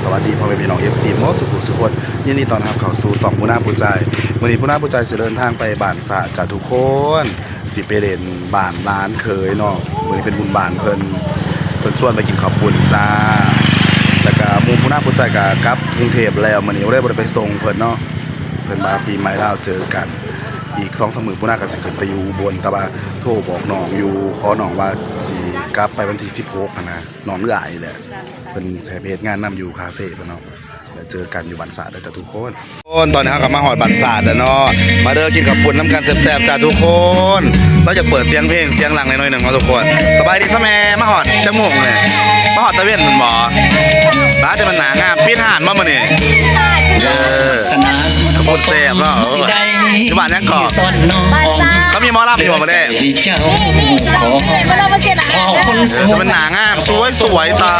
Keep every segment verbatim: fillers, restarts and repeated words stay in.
สวัสดีพ่อแม่พี่น้อง เอฟซี หมดสุขุสุขคน ยินดีต้อนรับเข้าสู่ช่องปูนาปูใจ มื้อนี้ปูนาปูใจสิเดินทางไปบ้านสาดจ้าทุกคน สิไปเล่นบ้านหลานเขยเนาะ มื้อนี้เป็นบุญบ้านเพิ่น เพิ่นชวนไปกินข้าวปุ้นจ้า แล้วก็หมู่ปูนาปูใจก็กลับกรุงเทพฯแล้ว มื้อนี้เลยบ่ได้ไปส่งเพิ่นเนาะ เพิ่นว่าปีใหม่ลาวเจอกัน อีกสองสามมื้อปูนาก็สิขึ้นไปอยู่อุบล แต่ว่าโทรบอกน้องอยู่ ขอน้องว่าสิกลับไปวันที่สิบหกหั้นนะ น้องเอื้อยแหละ เพิ่นสิไปเฮ็ดงานนำอยู่คาเฟ่เพิ่นเนาะ แล้วเจอกันอยู่บ้านสาดเด้อจ้าทุกคน คนตอนนี้เฮาก็มาฮอดบ้านสาดแล้วเนาะ มาเด้อกินข้าวปุ้นนำกันแซ่บๆจ้าทุกคน เราจะเปิดเสียงเพลงเสียงดังหน่อยหนึ่งเนาะทุกคน สบายดีซะแม่ มาฮอดจักโมงเลย มาฮอดตะเว็นแม่นบ่ ร้านจะมันหนางาม ปิดร้านบ่มื้อนี้ เออ ข้าวปุ้นแซ่บเนาะ เออ อยู่บ้านหยังเกาะ บ้านสาด เขามีหมอลำอยู่บ่มื้อนี้ นี่นี่นี่นี่มาลองมาเชียร์หน่อยนะ แต่มันหนางาม สวยๆจ้า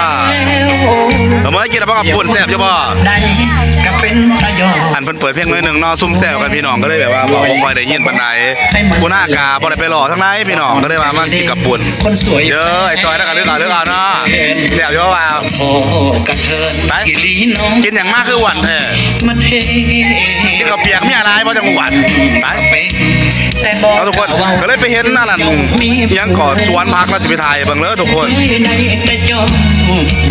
เอามาให้กินแล้วบ่ ข้าวปุ้นแซ่บอยู่บ่ ได้ก็เป็นตาหยอก อันเพิ่นเปิดเพลงหน่อยหนึ่งเนาะ ซุ่มแซวกันพี่น้อง ก็เลยแบบว่าบ่ บ่ค่อยได้ยินปานใด ปูนากาบ่ได้ไปหล่อทางใดพี่น้อง ก็เลยว่ามากินข้าวปุ้น คนสวย เด้อ ไอ้จอยแล้วก็เลือกเอา เลือกเอาเนาะ แซ่บอยู่ว่า โอ้กระเทิน ไป กิลีน้อง กินหยังมาคืออ้วนแท้ มาเท กินข้าวเปียกมีอะไรบ่จังอ้วน ไป แต่บอก เอาทุกคน ก็เลยไปเห็นอันนั้น ยังก่อสวนผักแล้วสิไปถ่ายเบิ่งเด้อทุกคน ได้แต่จ้อง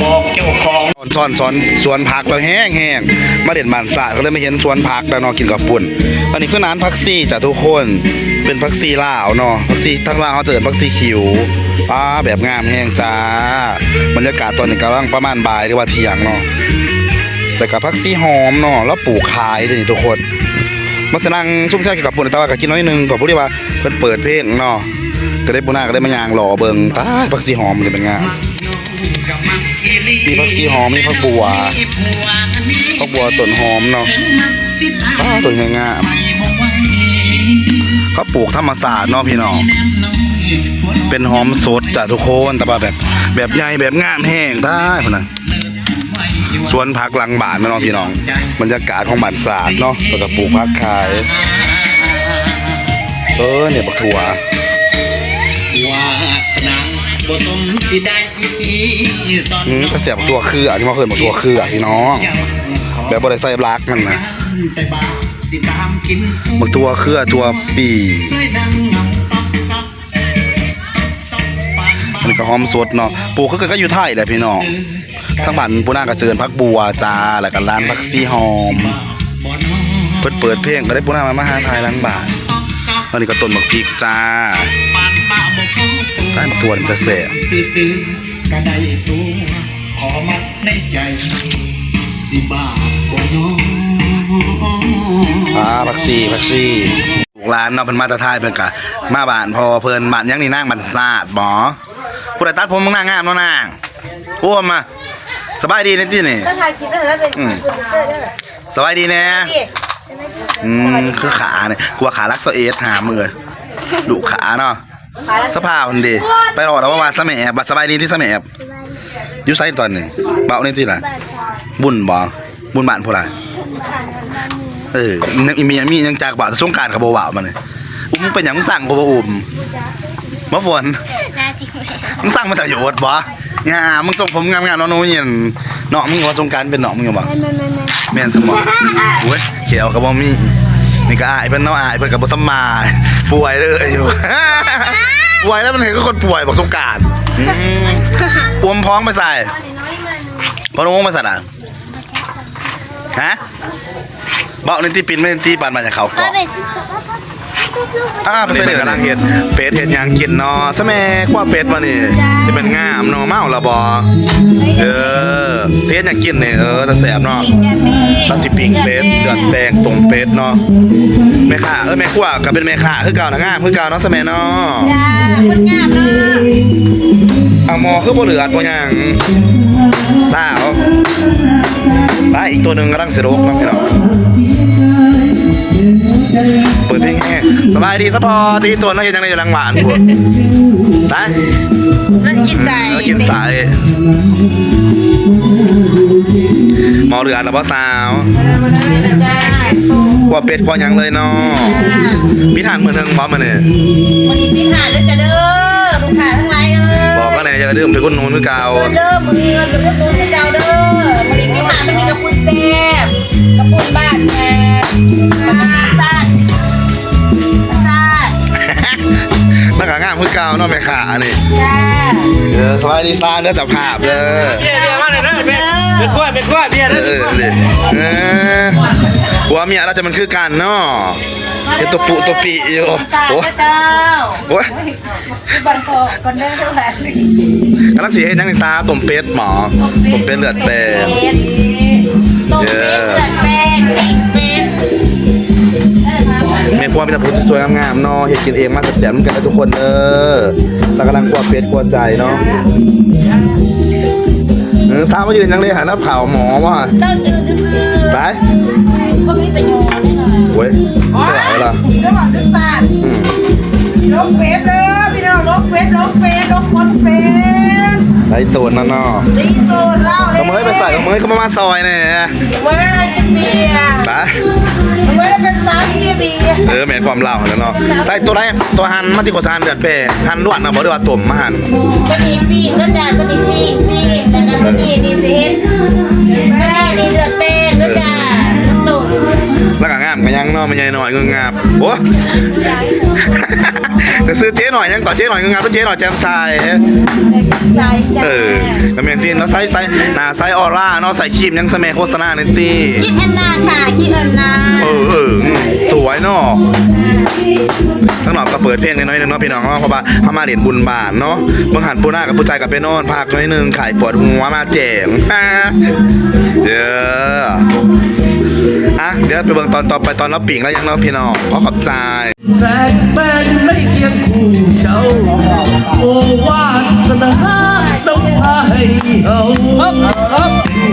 บอกเจ้าของ สอน สอน สวนผักแล้วแห้งๆ มาเล่นบ้านสาดก็เลยมาเห็นสวนผักแล้วเนาะ กินข้าวปุ้น อันนี้คือน้ำผักชีจ้ะทุกคน เป็นผักชีลาวเนาะ ผักชีทางลาวเขาจะเอิ้นผักชีขิว อ่า แบบงามแฮงจ้า บรรยากาศตอนนี้กำลังประมาณบ่ายหรือว่าเที่ยงเนาะ แล้วก็ผักชีหอมเนาะ แล้วปลูกขายเด้อนี่ทุกคน มาสินั่งซุ่มแซวกินข้าวปุ้น แต่ว่าก็กินน้อยหนึ่ง ก็พอดีว่าเพิ่นเปิดเพลงเนาะ ก็ได้ปูนาก็ได้มาย่างหล่อเบิ่ง ตาย ผักชีหอมนี่เป็นงาม มีผักชีหอม มีผักบัว ผักบัวต้นหอมเนาะ อ้า ต้นงามๆ เขาปลูกธรรมชาติเนาะพี่น้อง เป็นหอมสดจ้ะทุกคน แต่ว่าแบบ แบบใหญ่ แบบงามแฮง ตาย พุ้นนะ สวนผักหลังบ้านเนาะพี่น้อง บรรยากาศของบ้านสาดเนาะ แล้วก็ปลูกผักขาย เออ เนี่ย บักถั่ว วาสนาบ่สมสิได้สอน อืม ก็แซ่บบักถั่วเครือ ที่มาเพิ่นบักถั่วเครือพี่น้อง แบบบ่ได้ใส่หลักมันนะ แต่บาปสิตามกิน บักถั่วเครือ ถั่วปี เลยดังเงาตับซับ อันนี้ก็หอมสดเนาะ ปลูกคือกันก็อยู่ไทยแหละพี่น้อง ทางบ้านปูนาก็เอิ้นผักบัวจ้า แล้วก็ร้านผักชีหอม เพิ่นเปิดเพลงก็ได้ปูนามา มาหาถ่ายหลังบ้าน อันนี้ก็ต้นบักพริกจ้า ได้บักถั่วนี่มันจะแซ่บ ซื่อๆก็ได้ตัว ขอมัดในใจ สิบาปบ่น้อ อ่า ผักชี ผักชี ลูกหลานเนาะ เพิ่นมาแต่ไทย เพิ่นกะมาบ้านพ่อเพิ่น บ้านหยังนี่นาง บ้านสาดบ่ ผู้ใดตัดผมมึงนางงามเนาะนาง อ้วมมา สบายดีในที่นี่ ก็ถ่ายคลิปแล้วเป็น อืม โปรดิวเซอร์ด้วยเหรอ สบายดีแน่ ดี อืม คือขาเนี่ย กลัวขาลักเสาเอสหามือ ดุขาเนาะ สภาพมันดี ไปรอดเอาว่าซะแม่แอบ บัดสบายดีที่ซะแม่แอบ อยู่ไสตอนนี้ เบาในที่ล่ะ บุญบ่ บุญบ้านผู้ใด เออ ยังอีเมียมียังจากบ่ สงกรานต์ก็บ่เว้ามานี่ อุ้มเป็นหยัง มึงสั่งกูบ่อุ้ม มาฝน ห้าสิบ มึงสั่งมาแต่โยดบ่ งา มึงส่งผมงามๆ เนาะ น้องยิน น้องมึงว่าสงกรานต์เป็นน้องมึงอยู่บ่ แม่นๆๆๆ แม่นสมอง โอ้ย เขียวก็บ่มี นี่ก็อายเพิ่นเนาะ อายเพิ่นก็บ่สำบาย ป่วยเลยอยู่ ป่วยแล้วมันเห็นก็คนป่วย บอกสงกรานต์ อืม อวมพ้องไปใส่ พอน้องมาสั่นอ่ะ ฮะ เบาในที่ปินไม่ที่ปานมาจากเขาเกาะ อ่า ไปใส่เดี๋ยวกำลังเห็ด เป็ดเห็ดหยังกินเนาะ สะแหมกว่าเป็ดมานี่ จะเป็นงามเนาะ เมาละบ่ เออ เสียหยังกินนี่ เออ แต่แซ่บเนาะ เราสิปิ้งเป็ด เดือดแดงตรงเป็ดเนาะ แม่ค้า เออ แม่ครัวก็เป็นแม่ค้าคือเก่านะ งามคือเก่าเนาะ สะแหมเนาะ จ้า คนงามเนาะ เอาหม้อคือบ่เหลือบ่หยัง สาว ไป อีกตัวหนึ่งกำลังสิลกเนาะพี่น้อง เปิดเพลงแห้ง สบายดีสะพอ ที่ตัวน้องเฮ็ดจังได๋อยู่หลังบ้านพุ้น ไป มากินใส่ มากินใส่ หม้อเหลือแล้วบ่สาว จ้า ขั่วเป็ดขั่วหยังเลยเนาะ จ้า มีทานมื้อหนึงบ่มื้อนี้ วันนี้มีทานเด้อจ้าเด้อ ลูกค้าทั้งหลายเอ้ย บอกกันแหน่อย่าลืมไปอุดหนุนคือเก่า เด้อ มื้อนี้เงินไปอุดหนุนคือเก่าเด้อ มื้อนี้มีทาน เอาเนาะแม่ค้าอันนี้ จ้า เออ สบายดีซาเด้อเจ้าภาพเด้อ เบียร์เบียร์มาเลยนะเบียร์เบียร์กล้วยเบียร์กล้วยเบียร์ เออเออเออ ผัวเมียเราจะมันคือกันเนาะ เฮ็ดตัวปุตัวปิอยู่ โอ้ เจ้า โอ้ย บันโปะก่อนเด้อเท่าไหร่ กำลังสิเฮ็ดหยังนี่ซา ต้มเป็ดหมอ ต้มเป็ดเลือดแปลง ต้มเป็ดเลือดแปลง ปิ้งเป็ด แม่ครัวมีแต่ผู้สวยๆงามๆเนาะ เฮ็ดกินเองมาแซ่บๆนำกันเด้อทุกคนเด้อ แล้วกำลังคั่วเป็ดคั่วไก่เนาะ เออ ซามายืนหยังเลย หาหน้าเผาหมอว่ะ เจ้ายืนซื่อๆ ไป ก็มีประโยชน์แน่นอน โอ้ย อ๋อ ไม่ไหวแล้ว เดี๋ยวบอกจะสั่น อืม ลกเป็ดเด้อพี่น้อง ลกเป็ด ลกเป็ด ลกคนเป็ด ไล่โตนนั่นเนาะ ตีโตนเล่าเลย เอามือไปใส่ เอามือก็มามาซอยแหน่ เว้ยอะไรจะเบียร์ ไป เว้ยเป็นสาวเสียเบียร์ เออ แม่นความเล่าแล้วเนาะ ใส่ตัวไหน ตัวหั่นมาที่โฆษณาเดือดแปลง หั่นด่วนนะ บ่ได้ว่าต้มมาหั่น ตัวนี้ปิ้งแล้วจ้ะ ตัวนี้ปิ้ง ปิ้ง แล้วก็ตัวนี้นี่สิเฮ็ด แม่นี่เลือดแปลงแล้วจ้ะ น้ำต้ม แล้วก็งามก็ยังเนาะ แม่ใหญ่น้อยงึงงาม โอ้ จะซื้อเจ๊หน่อยยังก่อน เจ๊หน่อยงึงงาม เจ๊หน่อยแจ่มใส ใสจ้ะ เออ ก็แม่นที่เนาะ ใส ใส หน้าใสออร่าเนาะ ใส่ครีมยังสแมโฆษณาในตี คลิปแอนนาค่ะ คลิปแอนนา เออ เออ อืม สวยเนาะ ทั้งหนอกก็เปิดเพลงน้อยๆหนึ่งเนาะพี่น้องเนาะ เพราะว่าเฮามาเล่นบุญบ้านเนาะ เบิ่งหันปูหน้ากับผู้ชายกับไปนอนพักน้อยหนึ่ง ขายปวดหัวมาแจ้ง เด้อ อ่ะ เดี๋ยวไปเบิ่งตอนต่อไป ตอนเราปิ้งแล้วยังเนาะพี่น้อง ขอขอบใจ แซกแบงไม่เคียงคู่เจ้า โอวาสนาน้ำพาให้เฮา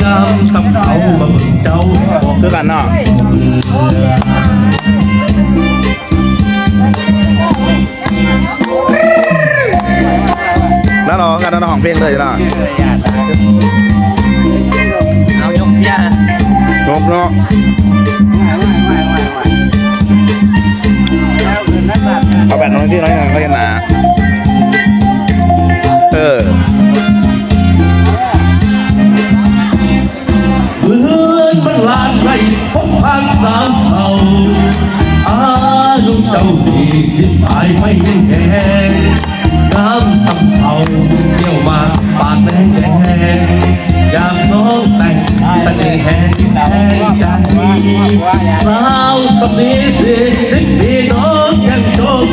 งามสำเขามาเบิ่งเจ้า คือกันเนาะ แล้วเนาะ กันแล้วเนาะ ห้องเพลงเลยเนาะ เอายกเบียร์ ยกเนาะ เอาแบบน้อยที่น้อยหน่อยก็ยังหนา เออ เพื่อนมันลานไรพบผ่านสามเท่า อายุเจ้าสี่สิบปลายไปแห้งๆ งามสำเภาเที่ยวมาปากแดงแดง อยากน้องแต่งเสน่ห์แห่งใจ สาวสำนีสี่สิบปีน้องยังจบ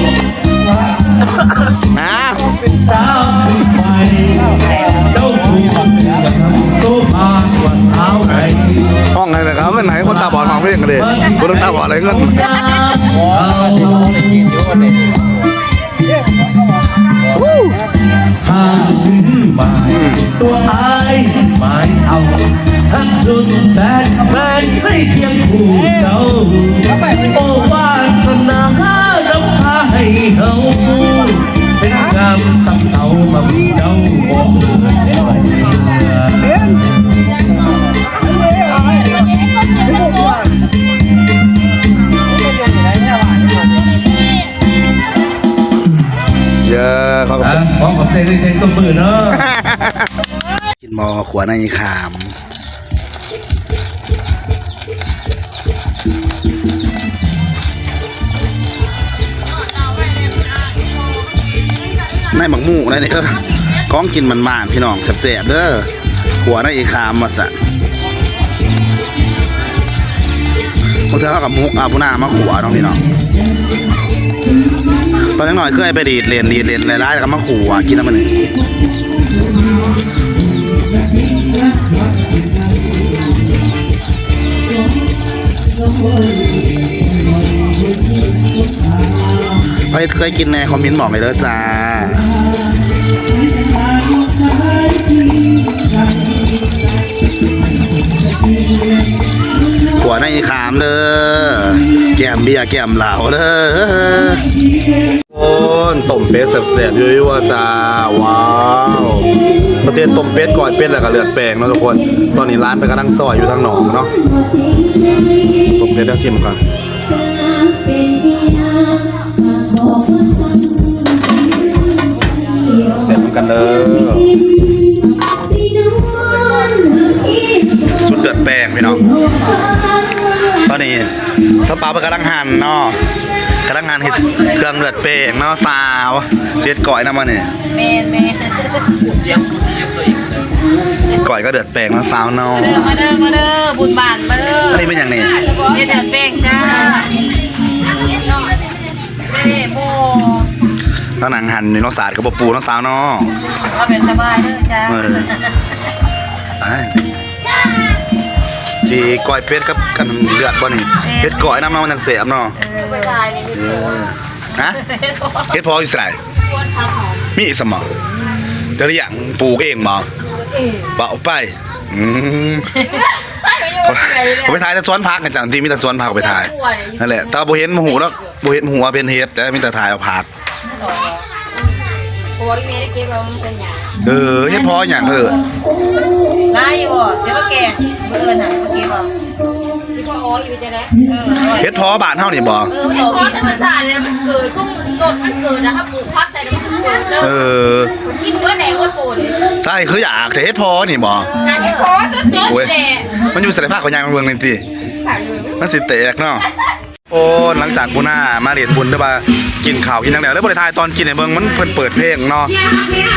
นะ สาวไปเจ้าผู้โตมากว่าสาวไหน ห้องไหนนะครับ เป็นไหนคนตาบอดฟังเพลงกันดิ คนตาบอดอะไรเงิน ทางซื้อมา ตัวอ้ายหมายเอา หักสุดแสนแฟนไม่เคียงคู่เจ้า โอวาสนานำพาให้เฮา เป็นงามสำเนามามีเจ้าบอก เยอะขอบคุณ อ่ะ ขอขอบใจด้วยเสียงตบมือเนาะ กินหม้อขัวในขาม ในหมักหมู่ในนี่ เออ ของกินมันๆ พี่น้อง แซ่บๆ เด้อ ขัวในอีขามว่าซะ บางเทื่อเขากับมุกเอาผู้หน้ามาขัวเนาะพี่น้อง ตอนยังน้อยเคยไปดีดเล่น ดีดเล่นหลายๆ แล้วก็มาขัวกินแล้วมัน ใครเคยกินแน่ คอมเมนต์บอกเลยเด้อจ้า ขัวในอีขามเด้อ แก้มเบียร์แก้มเหล้าเด้อ โอ้ย ต้มเป็ดแซ่บๆ ยั่วๆ จ้า ว้าว เปอร์เซ็นต์ต้มเป็ด ก้อยเป็ด แล้วก็เลือดแปลงเนาะทุกคน ตอนนี้ร้านไปกำลังซอยอยู่ทางนอกเนาะ ต้มเป็ดเดี๋ยวชิมก่อน แซ่บเหมือนกันเด้อ สุดเลือดแปลงพี่น้อง ตอนนี้สปาเพิ่นกำลังหั่นเนาะ กำลังงานเฮ็ดเครื่องเลือดแปลงเนาะสาว เฮ็ดก้อยนำบ่นี่ แม่นๆ เสียงซูชิยกตัวเองเลย ก้อยก็เลือดแปลงเนาะสาวเนาะ มาเด้อ มาเด้อ มาเด้อ บุญบ้านมาเด้อ อันนี้เป็นหยังนี่ เฮ็ดเลือดแปลงจ้า เด้โบ แล้วหนังหั่นนี่เนาะ สาดกับบ่ปูเนาะสาวเนาะ เอาเป็นสบายเด้อจ้า เออ ตาย สิก้อยเป็ดกับกันเลือดบ่นี่ เฮ็ดก้อยนำเนาะ มันจั่งแซ่บเนาะ เออ เออ ฮะ เฮ็ดเพาะอยู่ไส มีสมอง จะเลี้ยงปลูกเองบ่ เว้าไป อืม เขาไปถ่ายแต่สวนผักกันจ้ะ ที่มีแต่สวนผักไปถ่าย นั่นแหละ แต่บ่เห็นหมู่ดอก บ่เห็นหัวเป็นเห็ด แต่มีแต่ถ่ายเอาผัก โอ้ย แม่ได้เก็บแล้วมันเป็นหยัง เออ เฮ็ดเพาะหยังเออ หลายอยู่บ่ สิมาแกง มื้ออื่นหั่นมาเก็บเอา สิบ่ออกอยู่จะได้ เฮ็ดเพาะบ้านเฮานี่บ่ เออ มันออก เฮ็ดเพาะธรรมชาติเลย มันเกิด ช่วงต้นมันเกิดนะครับ ปลูกผักใส่แล้วมันเกิดเลย เออ กินเมื่อไหร่ก็โตเลย ใช่ คืออยากแต่เฮ็ดเพาะนี่บ่ การเฮ็ดเพาะสดๆ โอ้ย แหละ มันอยู่ใส่ผักกับหยังเบิ่งหน่อยติ ขายเลย มันสิแตกเนาะ โอ้ หลังจากปูนามาเล่นบุญหรือว่ากินข้าวกินหยังแล้ว แล้วบ่ได้ถ่ายตอนกินให้เบิ่ง มันเพิ่นเปิดเพลงเนาะ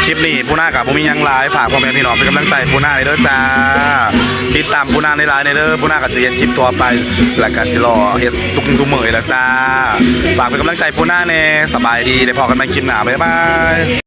คลิปนี้ปูนาก็บ่มีหยังหลาย ฝากพ่อแม่พี่น้องเป็นกำลังใจปูนาเด้อจ้า ติดตามปูนาหลายๆเด้อ ปูนาก็สิเฮ็ดคลิปต่อไป แล้วก็สิรอเฮ็ดทุกทุกมื้อแล้วจ้า ฝากเป็นกำลังใจปูนาแน่ สบายดี ได้พ้อกันใหม่คลิปหน้า บ๊ายบาย